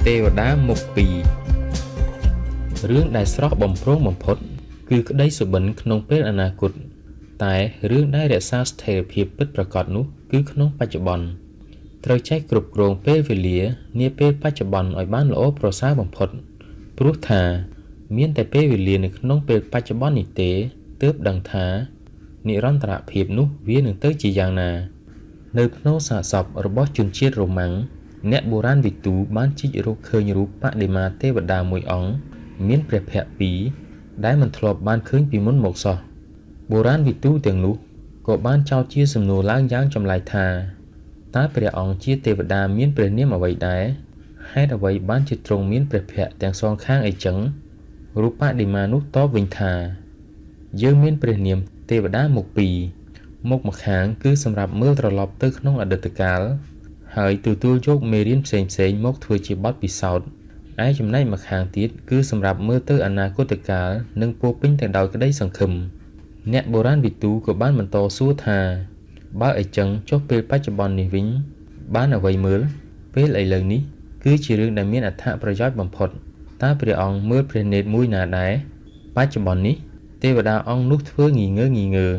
ទេវតាមុខពីររឿងដែលស្រស់បំព្រងបំផុត គឺក្តីសុបិនក្នុងពេលអនាគត តែរឿងដែលរក្សាស្ថិរភាពពិតប្រាកដនោះគឺក្នុងបច្ចុប្បន្ន ត្រូវចេះគ្រប់គ្រងពេលវេលានាពេលបច្ចុប្បន្នឲ្យបានល្អប្រសើរបំផុត ព្រោះថា មានតែពេលវេលានៅក្នុងពេលបច្ចុប្បន្ននេះទេ ទើបដឹងថា និរន្តរភាពនោះវានឹងទៅជាយ៉ាងណា នៅផ្នូរសាកសពរបស់ជនជាតិរ៉ូម៉ាំង អ្នកបុរាណវិទូបានជីករកឃើញរូបបដិមាទេវតាមួយអង្គមានព្រះភ័ក្ត្រពីរដែលមិនធ្លាប់បានឃើញពីមុនមកសោះ បុរាណវិទូទាំងនោះក៏បានចោទជាសំណួរឡើងយ៉ាងចម្លែកថា តើព្រះអង្គជាទេវតាមានព្រះនាមអ្វីដែរ ហេតុអ្វីបានជាទ្រង់មានព្រះភ័ក្ត្រទាំងសងខាងអីចឹង រូបបដិមានោះតបវិញថា យើងមានព្រះនាមទេវតាមុខពីរ មុខម្ខាងគឺសម្រាប់មើលត្រឡប់ទៅក្នុងអតីតកាល ហើយទទួលយកមេរៀនផ្សេងៗមកធ្វើជាបទពិសោធន៍ ឯចំណែកម្ខាងទៀតគឺសម្រាប់មើលទៅអនាគតកាលនិងពោរពេញទៅដោយក្តីសង្ឃឹម អ្នកបុរាណវិទូក៏បានបន្តសួរថា បើអីចឹងចុះពេលបច្ចុប្បន្ននេះវិញ បានអ្វីមើល ពេលឥឡូវនេះគឺជារឿងដែលមានអត្ថប្រយោជន៍បំផុត តើព្រះអង្គមើលព្រះនេត្រមួយណាដែរ បច្ចុប្បន្ននេះ ទេវតាអង្គនោះធ្វើងីងើងីងើ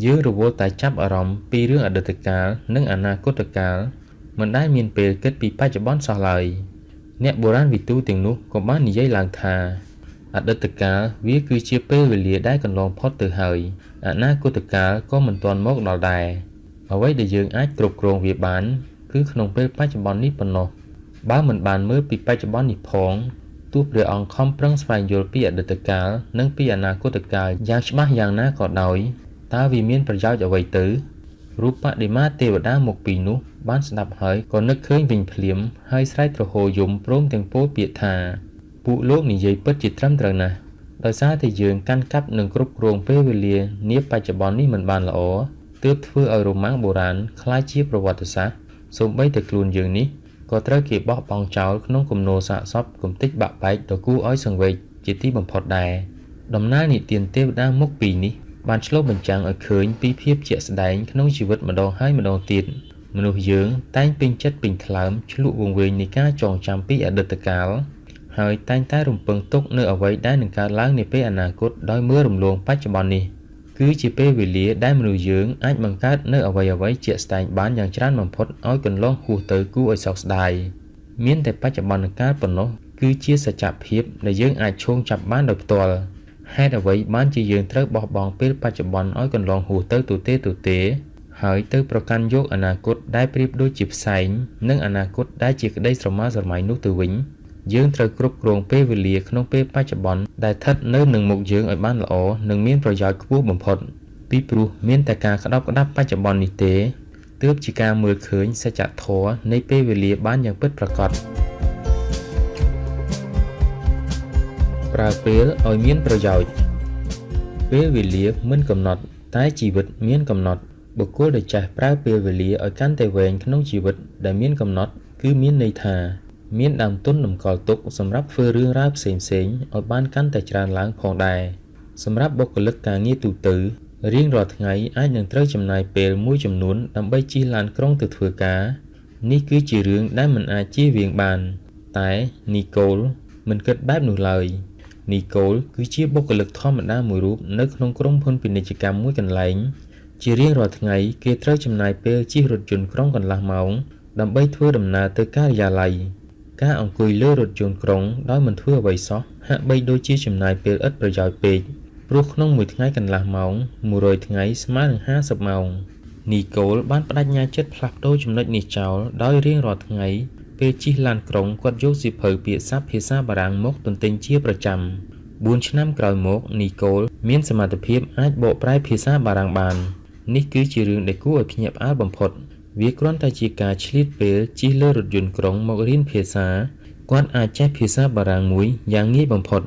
យើងរវល់តែចាប់អារម្មណ៍ពីរឿងអតីតកាលនិងអនាគតកាល មិនដែលមានពេលគិតពីបច្ចុប្បន្នសោះឡើយ អ្នកបុរាណវិទូទាំងនោះក៏បាននិយាយឡើងថា អតីតកាលវាគឺជាពេលវេលាដែលកន្លងផុតទៅហើយ អនាគតកាលក៏មិនទាន់មកដល់ដែរ អ្វីដែលយើងអាចគ្រប់គ្រងវាបាន គឺក្នុងពេលបច្ចុប្បន្ននេះប៉ុណ្ណោះ បើមិនបានមើលពីបច្ចុប្បន្ននេះផង ទោះព្រះអង្គខំប្រឹងស្វែងយល់ពីអតីតកាលនិងពីអនាគតកាលយ៉ាងច្បាស់យ៉ាងណាក៏ដោយ តើវាមានប្រយោជន៍អ្វីទៅ រូបបដិមាទេវតាមុខពីរនោះបានស្ដាប់ហើយក៏នឹកឃើញវិញភ្លាម ហើយស្រែកទ្រហោយំព្រមទាំងពោលពាក្យថា ពួកលោកនិយាយពិតជាត្រឹមត្រូវណាស់ ដោយសារតែយើងកាន់កាប់និងគ្រប់គ្រងពេលវេលានាបច្ចុប្បន្ននេះមិនបានល្អ ទើបធ្វើឲ្យរ៉ូម៉ាំងបុរាណក្លាយជាប្រវត្តិសាស្ត្រ សូម្បីតែខ្លួនយើងនេះក៏ត្រូវគេបោះបង់ចោលក្នុងគំនរសាកសពកម្ទេចបាក់បែកដ៏គួរឲ្យសង្វេគជាទីបំផុតដែរ ដំណើរនិទានទេវតាមុខពីរនេះបានឆ្លុះបញ្ចាំងឲ្យឃើញពីភាពជាក់ស្ដែងក្នុងជីវិតម្ដងហើយម្ដងទៀត មនុស្សយើងតែងពេញចិត្តពេញថ្លើមឆ្លក់វង្វេងនៃការចងចាំពីអតីតកាល ហើយតែងតែរំពឹងទុកនូវអ្វីដែលនឹងកើតឡើងនាពេលអនាគតដោយមើលរំលងបច្ចុប្បន្ននេះ គឺជាពេលវេលាដែលមនុស្សយើងអាចបង្កើតនូវអ្វីៗជាក់ស្ដែងបានយ៉ាងច្រើនបំផុតឲ្យកន្លងហួសទៅគួរឲ្យសោកស្ដាយ មានតែបច្ចុប្បន្នកាលប៉ុណ្ណោះគឺជាសច្ចភាពដែលយើងអាចឈោងចាប់បានដោយផ្ទាល់ ហេតុអ្វីបានជាយើងត្រូវបោះបង់ពេលបច្ចុប្បន្នឲ្យកន្លងហួសទៅទទេទទេ ហើយទៅប្រកាន់យកអនាគតដែលប្រៀបដូចជាផ្សែង និងអនាគតដែលជាក្តីស្រមើស្រមៃនោះទៅវិញ យើងត្រូវគ្រប់គ្រងពេលវេលាក្នុងពេលបច្ចុប្បន្នដែលស្ថិតនៅនឹងមុខយើងឲ្យបានល្អនិងមានប្រយោជន៍ខ្ពស់បំផុត ពីព្រោះមានតែការក្តោបក្តាប់បច្ចុប្បន្ននេះទេ ទើបជាការមើលឃើញសច្ចធម៌នៃពេលវេលាបានយ៉ាងពិតប្រាកដ ប្រើពេលឲ្យមានប្រយោជន៍ ពេលវេលាមិនកំណត់ តែជីវិតមានកំណត់ បុគ្គលដែលចេះប្រើពេលវេលាឲ្យកាន់តែវែងក្នុងជីវិតដែលមានកំណត់ គឺមានន័យថា មានដើមទុនតម្កល់ទុកសម្រាប់ធ្វើរឿងរ៉ាវផ្សេងៗឲ្យបានកាន់តែច្រើនឡើងផងដែរ សម្រាប់បុគ្គលិកការងារទូទៅ រៀងរាល់ថ្ងៃអាចនឹងត្រូវចំណាយពេលមួយចំនួនដើម្បីជិះឡានក្រុងទៅធ្វើការ នេះគឺជារឿងដែលមិនអាចជៀសវាងបាន តែនីកូលមិនគិតបែបនោះឡើយ នីកូលគឺជាបុគ្គលិកធម្មតាមួយរូបនៅក្នុងក្រុមហ៊ុនពាណិជ្ជកម្មមួយកន្លែង ជារៀងរាល់ថ្ងៃគេត្រូវចំណាយពេលជិះរថយន្តក្រុងកន្លះម៉ោងដើម្បីធ្វើដំណើរទៅការិយាល័យ ការអង្គុយលើរថយន្តក្រុងដោយមិនធ្វើអ្វីសោះហាក់បីដូចជាចំណាយពេលឥតប្រយោជន៍ពេក ព្រោះក្នុងមួយថ្ងៃកន្លះម៉ោង 100ថ្ងៃស្មើនឹង50ម៉ោង នីកូលបានប្តេជ្ញាចិត្តផ្លាស់ប្ដូរចំណុចនេះចោលដោយរៀងរាល់ថ្ងៃពេលជិះឡានក្រុងគាត់យកសៀវភៅពាក្យស័ព្ទភាសាបារាំងមកទន្ទិញជាប្រចាំ 4ឆ្នាំក្រោយមកនីកូលមានសមត្ថភាពអាចបកប្រែភាសាបារាំងបាន នេះគឺជារឿងដែលគួរឲ្យភ្ញាក់ផ្អើលបំផុត វាគ្រាន់តែជាការឆ្លៀតពេលជិះលើរថយន្តក្រុងមករៀនភាសា គាត់អាចចេះភាសាបារាំងមួយយ៉ាងងាយបំផុត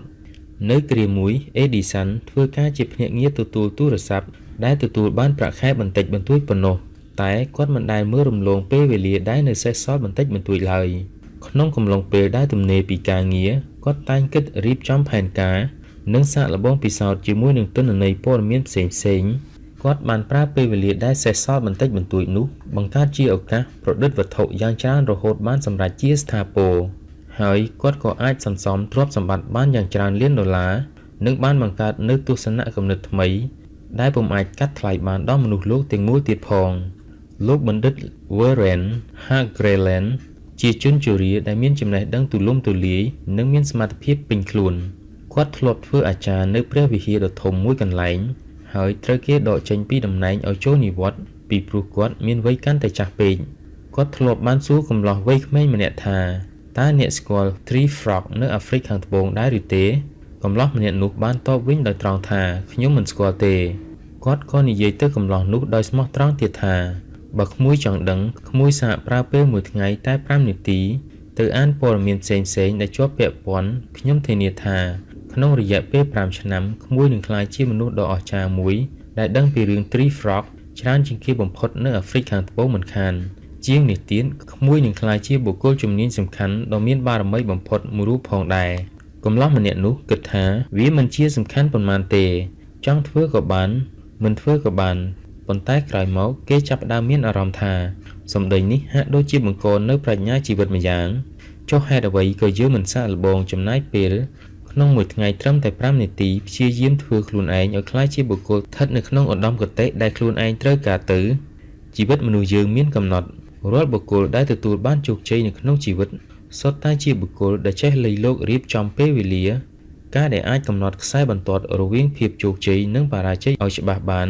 នៅគ្រាមួយអេឌីសាន់ធ្វើការជាភ្នាក់ងារទទួលទូរស័ព្ទដែលទទួលបានប្រាក់ខែបន្តិចបន្តួចប៉ុណ្ណោះ តែគាត់មិនដែលមើលរំលងពេលវេលាដែលនៅសេសសល់បន្តិចបន្តួចឡើយ ក្នុងកំឡុងពេលដែលទំនេរពីការងារ គាត់តែងគិតរៀបចំផែនការ និងសាកល្បងពិសោធន៍ជាមួយនឹងទិន្នន័យព័ត៌មានផ្សេងៗ គាត់បានប្រើពេលវេលាដែលសេសសល់បន្តិចបន្តួចនោះបង្កើតជាឱកាសប្រឌិតវត្ថុយ៉ាងច្រើនរហូតបានសម្រេចជាស្ថាពរ ហើយគាត់ក៏អាចសន្សំទ្រព្យសម្បត្តិបានយ៉ាងច្រើនលានដុល្លារនិងបានបង្កើតនូវទស្សនៈគំនិតថ្មីដែលពុំអាចកាត់ថ្លៃបានដល់មនុស្សលោកទាំងមូលទៀតផងលោកបណ្ឌិត Warren Hagelin ជាជនជរាដែលមានចំណេះដឹងទូលំទូលាយនិងមានសមត្ថភាពពេញខ្លួនគាត់ធ្លាប់ធ្វើអាចារ្យនៅព្រះវិហារដ៏ធំមួយកន្លែងហើយត្រូវគេដកចេញពីតំណែងឲ្យចូលនិវត្តន៍ពីព្រោះគាត់មានវ័យកាន់តែចាស់ពេកគាត់ធ្លាប់បានសួរកំលោះវ័យក្មេងម្នាក់ថាតើអ្នកស្គាល់ Tree Frog នៅអាហ្វ្រិកខាងត្បូងដែរឬទេកំលោះម្នាក់នោះបានតបវិញដោយត្រង់ថាខ្ញុំមិនស្គាល់ទេគាត់ក៏និយាយទៅកំលោះនោះដោយស្មោះត្រង់ទៀតថាបើក្មួយចង់ដឹងក្មួយសាកប្រើពេលមួយថ្ងៃតែ5នាទីទៅអានព័ត៌មានផ្សេងៗដែលជាប់ពាក់ព័ន្ធខ្ញុំធានាថាក្នុងរយៈពេល5ឆ្នាំក្មួយនឹងក្លាយជាមនុស្សដ៏អស្ចារ្យមួយដែលដឹងពីរឿង Tree Frog ច្រើនជាងគេបំផុតនៅអាហ្វ្រិកខាងត្បូងមិនខានជាងនេះទៀតក្មួយនឹងក្លាយជាបុគ្គលជំនាញសំខាន់ដ៏មានបារមីបំផុតមួយរូបផងដែរកំលោះម្នាក់នោះគិតថាវាមិនជាសំខាន់ប៉ុន្មានទេចង់ធ្វើក៏បានមិនធ្វើក៏បានប៉ុន្តែក្រោយមកគេចាប់ផ្ដើមមានអារម្មណ៍ថាសម្ដីនេះហាក់ដូចជាបង្កនៅប្រាជ្ញាជីវិតម្យ៉ាងចុះហេតុអ្វីក៏យើងមិនសាកល្បងចំណាយពេលក្នុងមួយថ្ងៃត្រឹមតែ5នាទីព្យាយាមធ្វើខ្លួនឯងឲ្យក្លាយជាបុគ្គលស្ថិតនៅក្នុងឧត្តមគតិដែលខ្លួនឯងត្រូវការទៅជីវិតមនុស្សយើងមានកំណត់រាល់បុគ្គលដែលទទួលបានជោគជ័យនៅក្នុងជីវិតសុទ្ធតែជាបុគ្គលដែលចេះលៃលោករៀបចំពេលវេលាការដែលអាចកំណត់ខ្សែបន្ទាត់រវាងភាពជោគជ័យនិងបរាជ័យឲ្យច្បាស់បាន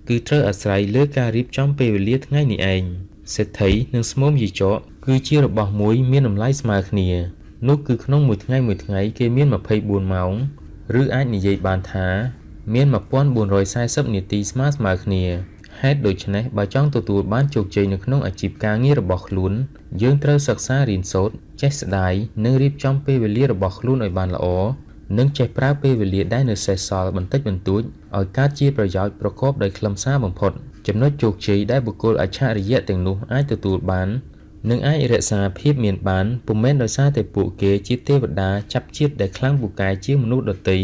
គឺត្រូវអាស្រ័យលើការរៀបចំពេលវេលាថ្ងៃនេះឯងសេដ្ឋីនិងស្មូមយីចកគឺជារបស់មួយមានតម្លៃស្មើគ្នានោះគឺក្នុងមួយថ្ងៃមួយថ្ងៃគេមាន24ម៉ោងឬអាចនិយាយបានថាមាន1440នាទីស្មើៗគ្នាហេតុដូច្នេះបើចង់ទទួលបានជោគជ័យនៅក្នុងអាជីពការងាររបស់ខ្លួនយើងត្រូវសិក្សារៀនសូត្រចេះស្ដាយនិងរៀបចំពេលវេលារបស់ខ្លួនឲ្យបានល្អនិងចេះប្រើពេលវេលាដែលនៅសេសសល់បន្តិចបន្តួចឲ្យកើតជាប្រយោជន៍ប្រកបដោយខ្លឹមសារបំផុតចំណុចជោគជ័យដែលបុគ្គលអច្ឆរិយៈទាំងនោះអាចទទួលបាននិងអាចរក្សាភាពមានបានពុំមែនដោយសារតែពួកគេជាទេវតាចាប់ជាតិដែលខ្លាំងពូកែជាងមនុស្សដទៃ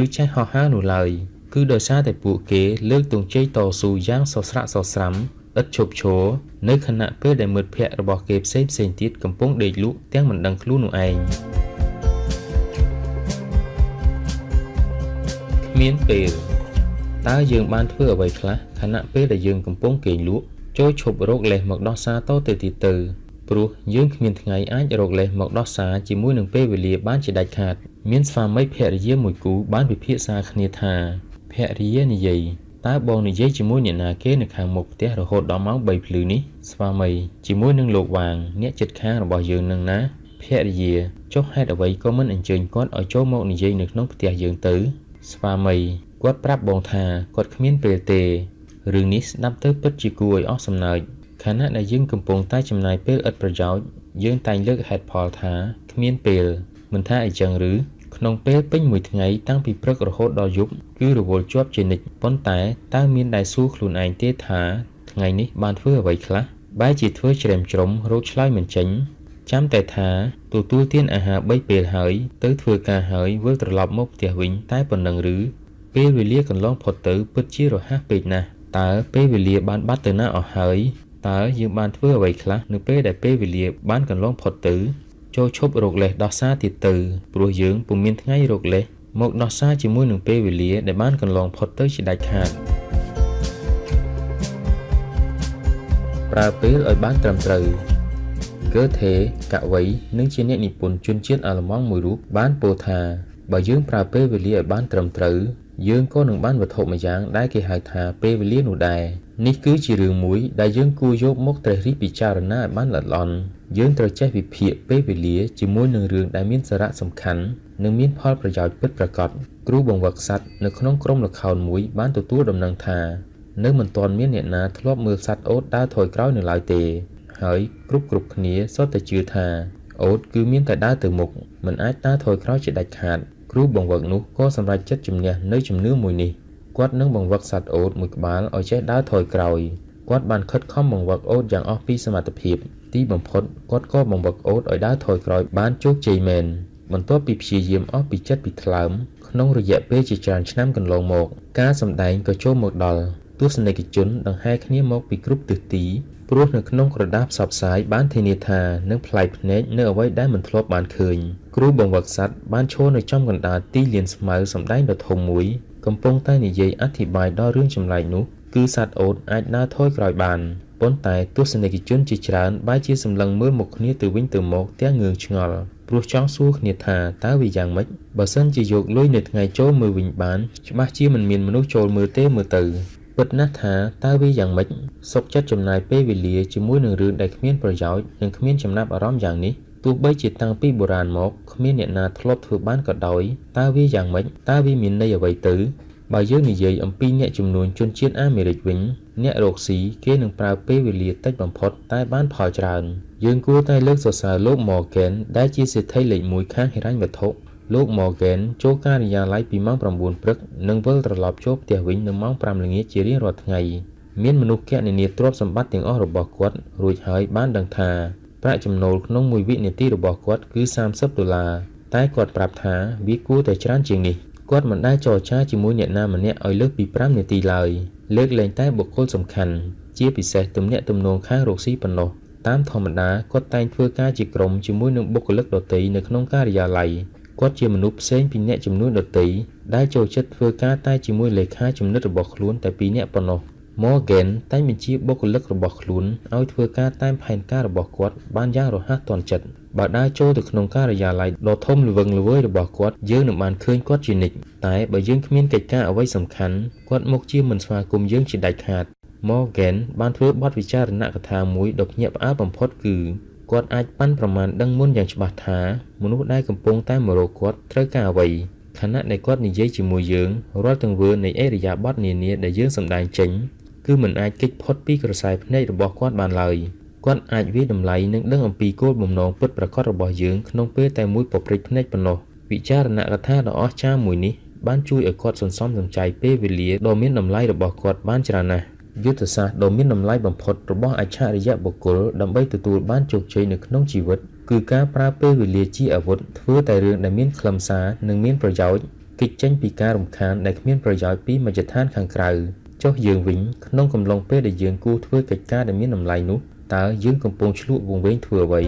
ឬចេះហោះហើរនោះឡើយគឺដោយសារតែពួកគេលើកទង់ជ័យតស៊ូយ៉ាងសស្រាក់សស្រាំឥតឈប់ឈរនៅខណៈពេលដែលមិត្តភក្តិរបស់គេផ្សេងៗទៀតកំពុងដេកលក់ទាំងមិនដឹងខ្លួននោះឯងគ្មានពេលតើយើងបានធ្វើអ្វីខ្លះខណៈពេលដែលយើងកំពុងគេងលក់ចូលឈប់រកលេសមកដោះសារតទៅទៀតទៅព្រោះយើងគ្មានថ្ងៃអាចរកលេសមកដោះសារជាមួយនឹងពេលវេលាបានជាដាច់ខាតមានស្វាមីភរិយាមួយគូបានពិភាក្សាគ្នាថាភរិយានិយាយតើបងនិយាយជាមួយអ្នកណាគេនៅខាងមុខផ្ទះរហូតដល់ម៉ោង3ភ្លឺនេះស្វាមីជាមួយនឹងលោកវាងអ្នកជិតខាងរបស់យើងនឹងណាភរិយាចុះហេតុអ្វីក៏មិនអញ្ជើញគាត់ឲ្យចូលមកនិយាយនៅក្នុងផ្ទះយើងទៅស្វាមីគាត់ប្រាប់បងថាគាត់គ្មានពេលទេរឿងនេះស្ដាប់ទៅពិតជាគួរឲ្យអស់សំណើចខណៈដែលយើងកំពុងតែចំណាយពេលឥតប្រយោជន៍យើងតែងលើកហេតុផលថាគ្មានពេលមិនថាអីចឹងឬក្នុងពេលពេញមួយថ្ងៃតាំងពីព្រឹករហូតដល់យប់គឺរវល់ជាប់ជានិច្ចប៉ុន្តែតើមានដែលសួរខ្លួនឯងទេថាថ្ងៃនេះបានធ្វើអ្វីខ្លះបែរជាធ្វើច្រេមច្រុំរកឆ្លើយមិនចេញចាំតែថាទទួលទានអាហារ3ពេលហើយទៅធ្វើការហើយវិលត្រឡប់មកផ្ទះវិញតែប៉ុណ្ណឹងឬពេលវេលាកន្លងផុតទៅពិតជារហ័សពេកណាស់តើពេលវេលាបានបាត់ទៅណាអស់ហើយតើយើងបានធ្វើអ្វីខ្លះនៅពេលដែលពេលវេលាបានកន្លងផុតទៅចូលឈប់រកលេសដោះសារទៀតទៅព្រោះយើងពុំមានថ្ងៃរកលេសមកដោះសារជាមួយនឹងពេលវេលាដែលបានកន្លងផុតទៅជាដាច់ខាតប្រើពេលឲ្យបានត្រឹមត្រូវហ្គឺថេកវីនិងជាអ្នកនិពន្ធជនជាតិអាល្លឺម៉ង់មួយរូបបានពោលថាបើយើងប្រើពេលវេលាឲ្យបានត្រឹមត្រូវយើងក៏នឹងបានវត្ថុម្យ៉ាងដែលគេហៅថាពេលវេលានោះដែរនេះគឺជារឿងមួយដែលយើងគួរយកមកត្រិះរិះពិចារណាឲ្យបានល្អិតល្អន់យើងត្រូវចេះវិភាគពេលវេលាជាមួយនឹងរឿងដែលមានសារៈសំខាន់និងមានផលប្រយោជន៍ពិតប្រាកដគ្រូបង្វឹកសត្វនៅក្នុងក្រុមល្ខោនមួយបានទទួលដំណឹងថានៅមិនទាន់មានអ្នកណាធ្លាប់មើលសត្វអូតដើរថយក្រោយនៅឡើយទេហើយគ្រប់គ្នាសុទ្ធតែជឿថាអូតគឺមានតែដើរទៅមុខមិនអាចដើរថយក្រោយជាដាច់ខាតគ្រូបង្វឹកនោះក៏សម្រេចចិត្តជំនះនៅជំនឿមួយនេះគាត់នឹងបង្វឹកសត្វអូតមួយក្បាលឲ្យចេះដើរថយក្រោយគាត់បានខិតខំបង្វឹកអូតយ៉ាងអស់ពីសមត្ថភាពទីបំផុតគាត់ក៏បង្វឹកអូតឲ្យដើរថយក្រោយបានជោគជ័យមែនបន្ទាប់ពីព្យាយាមអស់ពីចិត្តពីថ្លើមក្នុងរយៈពេលជាច្រើនឆ្នាំកន្លងមកការសម្ដែងក៏ចូលមកដល់ ទស្សនិកជនដង្ហែគ្នាមកពីគ្រប់ទិសទី ព្រោះនៅក្នុងក្រដាសផ្សព្វផ្សាយបានធានាថានឹងប្លែកភ្នែកនូវអ្វីដែលមិនធ្លាប់បានឃើញ គ្រូបង្វឹកសត្វបានឈរនៅចំកណ្ដាលទីលានស្មៅសម្ដែងដ៏ធំមួយ កំពុងតែនិយាយអធិប្បាយដល់រឿងចម្លែកនោះ គឺសត្វអូដ្ឋអាចដើរថយក្រោយបាន ប៉ុន្តែទស្សនិកជនជាច្រើនបែរជាសម្លឹងមើលមុខគ្នាទៅវិញទៅមកទាំងងឿងឆ្ងល់ ព្រោះចង់សួរគ្នាថាតើវាយ៉ាងម៉េច បើសិនជាយកលុយនៅថ្ងៃចូលមើលវិញបាន ច្បាស់ជាមិនមានមនុស្សចូលមើលទេមើលទៅ ពិតណាស់ថាតើវាយ៉ាងម៉េច សុខចិត្តចំណាយពេលវេលាជាមួយនឹងរឿងដែលគ្មានប្រយោជន៍និងគ្មានចំណាប់អារម្មណ៍យ៉ាងនេះ ទោះបីជាតាំងពីបុរាណមកគ្មានអ្នកណាធ្លាប់ធ្វើបានក៏ដោយ តើវាយ៉ាងម៉េច តើវាមានន័យអ្វីទៅ បើយើងនិយាយអំពីអ្នកជំនួញជនជាតិអាមេរិកវិញ អ្នករកស៊ីគេនឹងប្រើពេលវេលាតិចបំផុតតែបានផលច្រើន យើងគួរតែលើកសរសើរលោក Morgan ដែលជាសេដ្ឋីលេខ1ខាងហិរញ្ញវត្ថុ លោក Morgan ចូលការិយាល័យពីម៉ោង9ព្រឹកនិងវិលត្រឡប់ចូលផ្ទះវិញនៅម៉ោង5ល្ងាចជារៀងរាល់ថ្ងៃ មានមនុស្សគណនាទ្រព្យសម្បត្តិទាំងអស់របស់គាត់រួចហើយបានដឹងថាប្រាក់ចំណូលក្នុងមួយវិនាទីរបស់គាត់គឺ30ដុល្លារតែគាត់ប្រាប់ថាវាគួរតែច្រើនជាងនេះគាត់មិនដែលចរចាជាមួយអ្នកណាម្នាក់ឲ្យលើសពី5នាទីឡើយលើកលែងតែបុគ្គលសំខាន់ជាពិសេសទំនាក់ទំនងខាងរកស៊ីប៉ុណ្ណោះតាមធម្មតាគាត់តែងធ្វើការជាក្រុមជាមួយនឹងបុគ្គលិកដទៃនៅក្នុងការិយាល័យគាត់ជាមនុស្សផ្សេងពីអ្នកជំនួញដទៃដែលចូលចិត្តធ្វើការតែជាមួយលេខាជំនិតរបស់ខ្លួនតែ2នាក់ប៉ុណ្ណោះ Morgan តែងបញ្ជាបុគ្គលិករបស់ខ្លួនឲ្យធ្វើការតាមផែនការរបស់គាត់បានយ៉ាងរហ័សទាន់ចិត្តបើដើរចូលទៅក្នុងការិយាល័យដ៏ធំល្វឹងល្វើយរបស់គាត់យើងនឹងបានឃើញគាត់ជានិច្ចតែបើយើងគ្មានកិច្ចការអ្វីសំខាន់គាត់មុខជាមិនស្វាគមន៍យើងជាដាច់ខាត Morgan បានធ្វើបទវិចារណកថាមួយដ៏ភ្ញាក់ផ្អើលបំផុតគឺគាត់អាចប៉ាន់ប្រមាណដឹងមុនយ៉ាងច្បាស់ថាមនុស្សដែលកំពុងតែមករកគាត់ត្រូវការអ្វីខណៈដែលគាត់និយាយជាមួយយើងរាល់ទង្វើនៃឥរិយាបថនានាដែលយើងសម្ដែងចេញគឺមិនអាចគេចផុតពីក្រសែភ្នែករបស់គាត់បានឡើយគាត់អាចវាយតម្លៃនិងដឹងអំពីគោលបំណងពិតប្រាកដរបស់យើងក្នុងពេលតែមួយប៉ព្រិចភ្នែកប៉ុណ្ណោះវិចារណកថាដ៏អស្ចារ្យមួយនេះបានជួយឲ្យគាត់សន្សំសំចៃពេលវេលាដ៏មានតម្លៃរបស់គាត់បានច្រើនណាស់យុទ្ធសាស្ត្រដ៏មានតម្លៃបំផុតរបស់អច្ឆរិយបុគ្គលដើម្បីទទួលបានជោគជ័យនៅក្នុងជីវិតគឺការប្រើពេលវេលាជាអាវុធធ្វើតែរឿងដែលមានខ្លឹមសារនិងមានប្រយោជន៍គេចចេញពីការរំខានដែលគ្មានប្រយោជន៍ពីមជ្ឈដ្ឋានខាងក្រៅចុះយើងវិញក្នុងកំឡុងពេលដែលយើងគួរធ្វើកិច្ចការដែលមានតម្លៃនោះតើយើងកំពុងឆ្លក់វង្វេងធ្វើអ្វី?